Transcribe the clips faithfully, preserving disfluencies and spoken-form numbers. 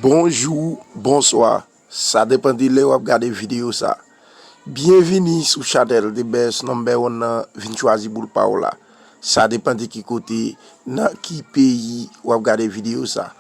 Bonjou, bonswa. Sa depann de lè w ap gade videyo sa. Byenvini sou chanèl The Best Number One nan, vin chwazi boul pa w la. Sa depann de ki kote, nan ki peyi w ap gade videyo sa.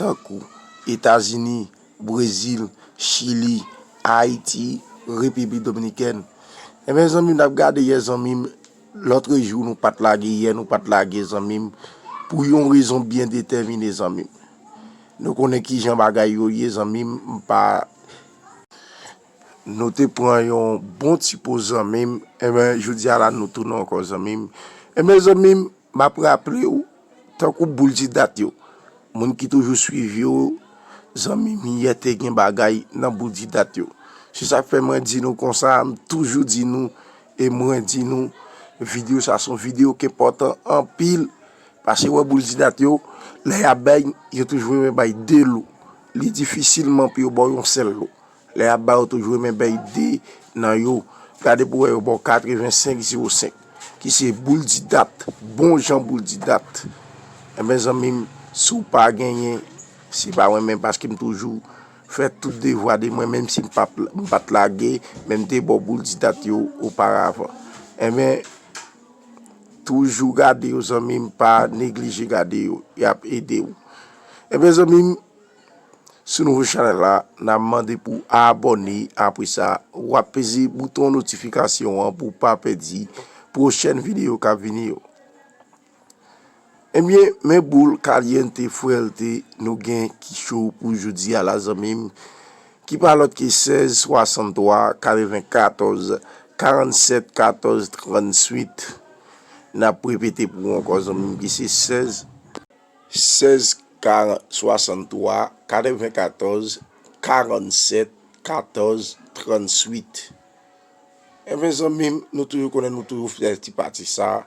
Tankou Etazini, Brezil, Chili, Ayiti, Repiblik Dominikèn. Ebyen, zanmi m, n ap gade yè, zanmi m. Lòtrejou, nou pa t lage, yè nou pa t lage, zanmi m, pou yon rezon byen detèmine, zanmi m. Nou konnen kijan bagay yo ye, zanmi m, m pa, nou te pran yon bon ti poz, zanmi m. Ebyen, jodi a la, nou tounen ankò, zanmi m. Ebyen, zanmi m, m ap raple w, tankou boul di dat yo. Moun ki toujou swiv yo, zanmi m, yè te gen bagay nan boul di dat yo. Se sa k fè mwen di nou konsa, m toujou di nou, e mwen di nou, videyo sa se yon videyo ki enpòtan anpil, paske wè boul di dat yo, lè y ap bay, yo toujou renmen bay de lo. Li difisilman pou yo ba w yon sèl lo. Lè y ap ba yo toujou renmen bay de nan yo. Gade pou wè yo ba w katrevensenk zewo senk, ki se boul di dat, bon jan boul di dat. Ebyen, zanmi m, si w pa genyen, se pa mwen menm, paske m toujou fè tout devwa de mwen, menm si m pa, m pa t lage, men m te ba w boul di dat yo oparavan. Ebyen, toujou gade yo, zanmi m, pa neglije gade yo, y ap ede w. Ebyen, zanmi m, sou nouvo chanèl la, n ap mande pou w abòne, apre sa, w ap peze bouton notifikasyon an pou w pa pèdi pwochèn videyo k ap vini yo. Ebyen, men boul Caliente Fuerte nou gen ki cho pou jodi a la, zanmi m, ki pa lòt ke sèz swasanntwa katrevenkatòz karannsèt katòz trannuit. N ap repete pou w ankò, zanmi m, ki se sèz, sèz karan-, swasanntwa katrevenkatòz karannsèt katòz trannuit. Ebyen, zanmi m, nou toujou konnen, nou toujou fè ti pati sa.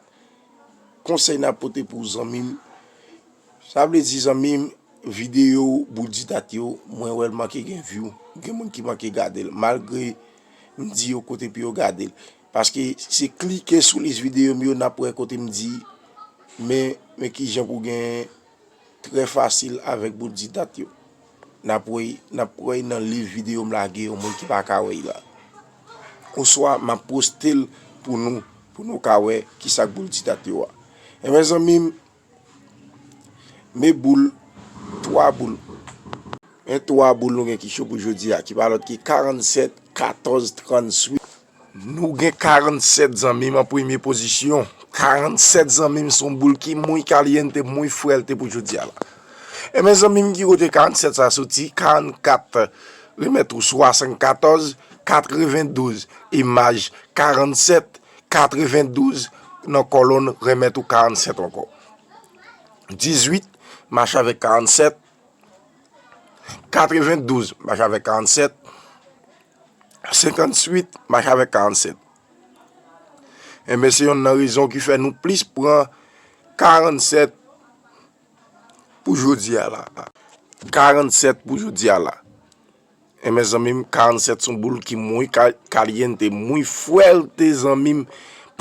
Konsèy n ap pote pou w, zanmi m. Sa vle di, zanmi m, videyo boul di dat yo, mwen wè l manke gen view. Gen moun ki manke gade l. Malgre m di yo kote pou yo gade l. Paske se klike sou lis videyo m yo, n ap wè kote m di, men, men kijan pou gen trè fasil avèk boul di dat yo. N ap wè, n ap wè nan liv videyo m lage yo, moun ki pa ka wè la. Oswa m ap poste l pou nou, pou nou ka wè kisa k boul di dat yo a. Ebyen, zanmi m, men boul, twa boul. Men twa boul nou gen ki cho pou jodi a, ki pa lòt ki karannsèt katòz trannuit. Nou gen karannsèt, zanmi m, an premye pozisyon. Karannsèt, zanmi m, se yon boul ki muy caliente, muy fuerte pou jodi a la. Ebyen, zanmi m, ki kote karannsèt sa soti? Karannkat remèt ou swasannkatòz, katrevendouz, imaj karannsèt, katrevendouz nan kòlonn remèt ou karannsèt ankò. Dizuit mache avèk karannsèt, katrevendouz mache avèk karannsèt, senkantuit mache avèk karannsèt. Ebyen, se yonn nan rezon ki fè nou plis pran karannsèt pou jodi a la. Karannsèt pou jodi a la. Ebyen, zanmi m, karannsèt se yon boul ki muy ca-, caliente, muy fuerte, zanmi m.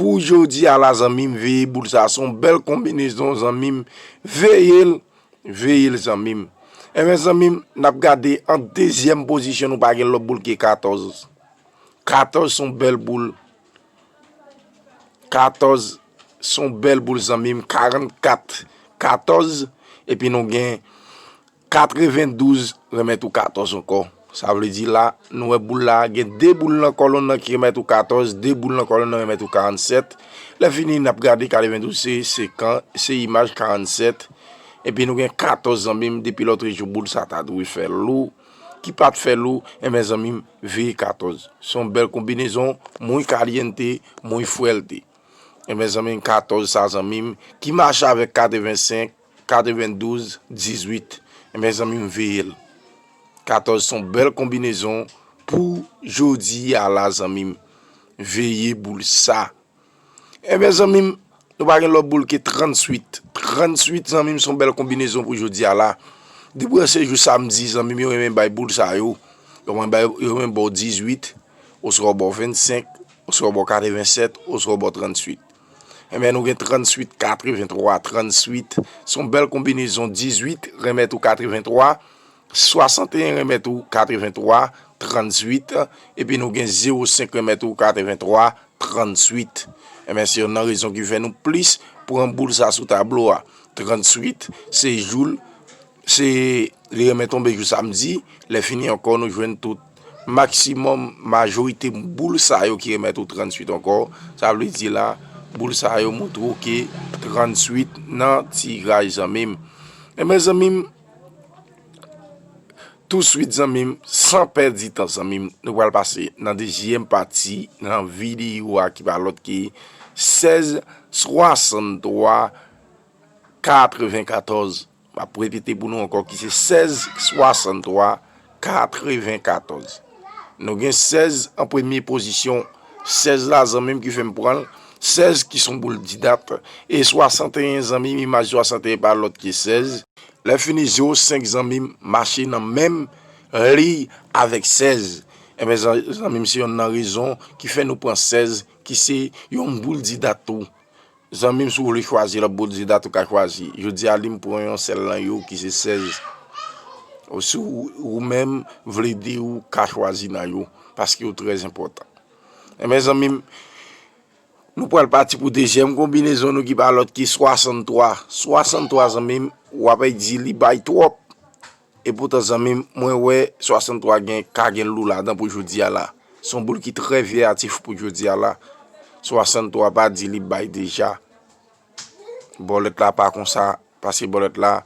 Pou jodi a la, zanmi m, veye boul sa. Se yon bèl konbinezon, zanmi m. Veye l, veye l, zanmi m. Ebyen, zanmi m, n ap gade an dezyèm pozisyon, nou pa gen lòt boul ke katòz. Katòz se yon bèl boul. Katòz se yon bèl boul, zanmi m. Karannkat, katòz. Epi nou gen katrevendouz remèt ou katòz ankò. Sa vle di la, nou wè boul la, gen de boul nan kòlonn nan ki remèt ou katòz, de boul nan kòlonn nan remèt ou karannsèt. Lè fini, n ap gade katrevendouz se, se kan, se imaj karannsèt. Epi nou gen katòz, zanmi m, depi lòtrejou boul sa ta dwe fè lou, ki pa t fè lou, ebyen, zanmi m, veye katòz. Se yon bèl konbinezon, muy caliente, muy fuerte. Ebyen, zanmi m, katòz sa, zanmi m, ki mache avèk katrevensenk, katrevendouz, dizuit. Ebyen, zanmi m, veye l. Katòz se yon bèl konbinezon pou jodi a la, zanmi m. Veye boul sa. Ebyen, zanmi m, nou pa gen lòt boul ke trannuit. Trannuit, zanmi m, se yon bèl konbinezon pou jodi a la. Depi se jou samdi, zanmi m, yo renmen bay boul sa yo. Yo renmen bay, yo renmen ba w dizuit, oswa yo ba w vennsenk, oswa yo ba w katrevensèt, oswa yo ba w trannuit. Ebyen, nou gen trannuit, katreventwa, trannuit. Se yon bèl konbinezon, dizuit remèt ou katreventwa, swasanteyen remèt ou katrevenntwa tranntuit, epi nou gen zewo senk remèt ou katrevenntwa tranntuit. Ebyen, se youn nan rezon ki fè nou plis pran boul sa sou tablo a. Tranntuit, se jou l, se, li renmen tonbe jou samdi. Lè fini ankò, nou jwenn tout maksimòm, majorite boul sa yo ki remèt ou tranntuit ankò. Sa vle di la, boul sa yo montre w ke tranntuit nan tiraj, zanmi m. Ebyen, zanmi m, touswit, zanmi m, san pèdi tan, zanmi m, nou pral pase nan dezyèm pati nan videyo a ki pa lòt ke sèz swasanntwa katrevenkatòz. M ap repete pou nou ankò ki se sèz swasanntwa katrevenkatòz. Nou gen sèz an premye pozisyon. Sèz la, zanmi m, ki fè m pran l. Sèz ki se yon boul didat. E swasanteyen, zanmi m, imaj swasanteyen pa lòt ke sèz. Lè fini, zewo senk, zanmi m, mache nan menm liy avèk sèz. Ebyen, zan-, zanmi m, se youn nan rezon ki fè nou pran sèz, ki se yon boul didat tou. Zanmi m, si w vle chwazi lòt boul didat, ou ka chwazi. Jodi a, li m pran yon sèl nan yo ki se sèz. Ou, si w, ou menm vle de, ou ka chwazi nan yo, paske yo trè enpòtan. Ebyen, zanmi m, nou pral pati pou dezyèm konbinezon nou ki pa lòt ki swasanntwa. Swasanntwa, zanmi m, w ap di li bay twòp. Epoutan, zanmi m, mwen wè swasanntwa gen, ka gen lou ladan pou jodi a la. Se yon boul ki trè veyatif pou jodi a la. Swasanntwa pa di li bay deja. Bòlèt la pa konsa, paske bòlèt la,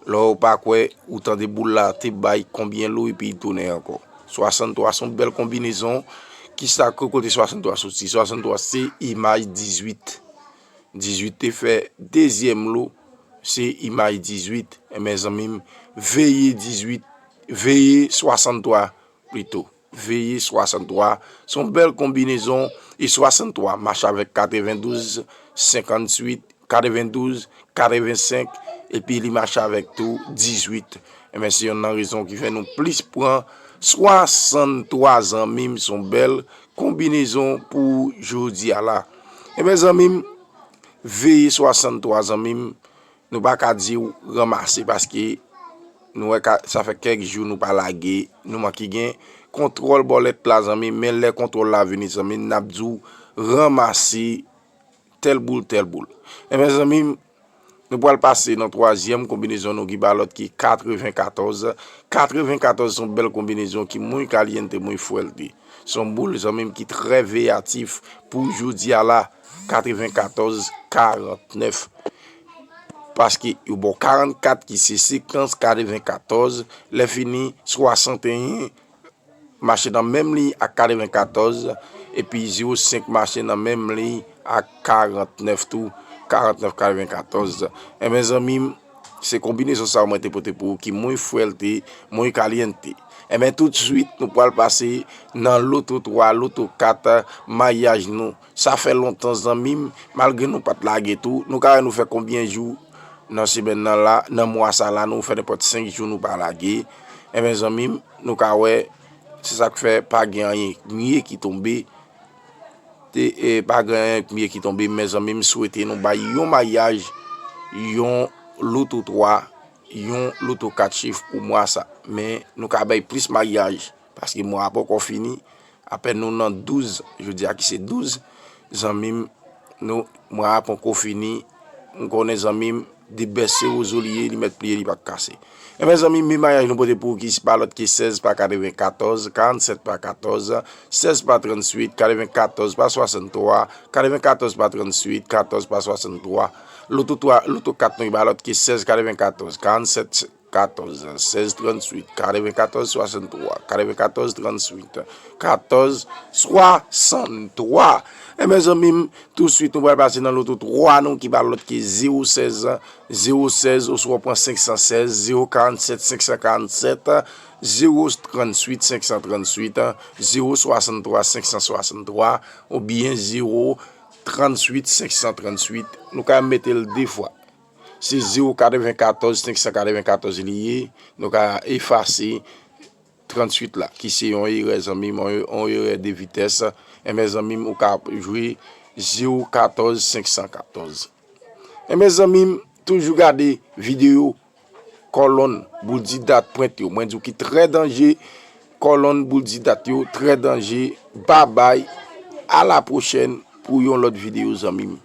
lè w pa kwè, ou tande boul la te bay konbyen lou epi li tounen ankò. Swasanntwa se yon bèl konbinezon. Kisa, ki kote swasanntwa soti? Swasanntwa se imaj dizuit. Dizuit te fè dezyèm lou, se imaj dizuit. Ebyen, zanmi m, veye dizuit, veye swasanntwa plito. Veye swasanntwa, se yon bèl konbinezon. E swasanntwa mache avèk katrevendouz, senkantuit, katrevendouz, katrevensenk, epi li mache avèk tou dizuit. Ebyen, se youn nan rezon ki fè nou plis pran swasanntwa, zanmi m, se yon bèl konbinezon pou jodi a la. Ebyen, zanmi m, veye swasanntwa, zanmi m, nou pa ka di w ranmase, paske nou wè ka, sa fè kèk jou nou pa lage, nou manke gen kontwòl bòlèt la, zanmi m, men lè kontwòl la vini, zanmi m, n ap di w ranmase tèl boul, tèl boul. Ebyen, zanmi m, nou pral pase nan twazyèm konbinezon nou ki pa lòt ki katrevenkatòz. Katrevenkatòz se yon bèl konbinezon ki muy caliente, muy fuerte. Se yon boul, zanmi m, ki trè veyatif pou jodi a la. Katrevenkatòz karantnèf. Paske yo ba w karannkat ki se sekans katrevenkatòz, lè fini swasanteyen mache nan menm liy ak katrevenkatòz, epi zewo senk mache nan menm liy ak karantnèf tou, karantnèf katrevenkatòz. Ebyen, zanmi m, se konbinezon sa yo mwen te pote pou ou ki muy fuerte, muy caliente. Ebyen, toutswit, nou pral pase nan loto twa, loto kat, mayaj nou. Sa fè lontan, zanmi m, malgre nou pa t lage tou, nou ka wè nou fè konbyen jou nan semèn nan la, nan mwa sa la, nou fè nenpòt senk jou nou pa lage. Ebyen, zanmi m, nou ka wè, se sa k fè pa gen anyen mye ki tonbe. Te, e, pa gen anyen mye ki tonbe, men zanmi m, swete nou bay yon mayaj, yon loto twa, yon loto kat chif pou mwa sa. Men nou ka bay plis mayaj, paske mwa a poko fini. Apèn nou nan douz, jodi a ki se douz, zanmi m, nou, mwa a poko fini. M konnen, zanmi m, de bèse wozo li ye, li mèt pliye, li pa k kase. Ebyen, zanmi m, men mayaj nou pote pou ou ki se pa lòt ke sèz pa katrevenkatòz, karannsèt pa katòz, sèz pa trannuit, katrevenkatòz pa swasanntwa, katrevenkatòz pa trannuit, katòz pa swasanntwa. Loto twa, loto kat nou ki pa lòt ke sèz katrevenkatòz, karannsèt katòz, sèz trannuit, katrevenkatòz swasanntwa, katrevenkatòz trannuit, katòz swasanntwa. Ebyen, zanmi m, toutswit nou pral pase nan loto twa nou ki pa lòt ke zewo sèz, zewo sèz, oswa w pran senk san sèz, zewo karannsèt, senk san karannsèt, zewo trannuit, senk san trannuit, zewo swasanntwa, senk san swasanntwa, oubyen zewo trannuit, senk san trannuit. Nou ka mete l de fwa. Se zewo katrevenkatòz, senk san katrevenkatòz li ye. Nou ka efase trannuit la, ki se yon erè, zanmi m, yon, yon erè de vitès. Ebyen, zanmi m, ou ka jwe zewo katòz, senk san katòz. Ebyen, zanmi m, toujou gade videyo, kòlonn, boul di dat, pwent yo. Mwen di w ki trè danje, kòlonn, boul di dat yo, trè danje. Babay, a la pwochèn pou yon lòt videyo, zanmi m.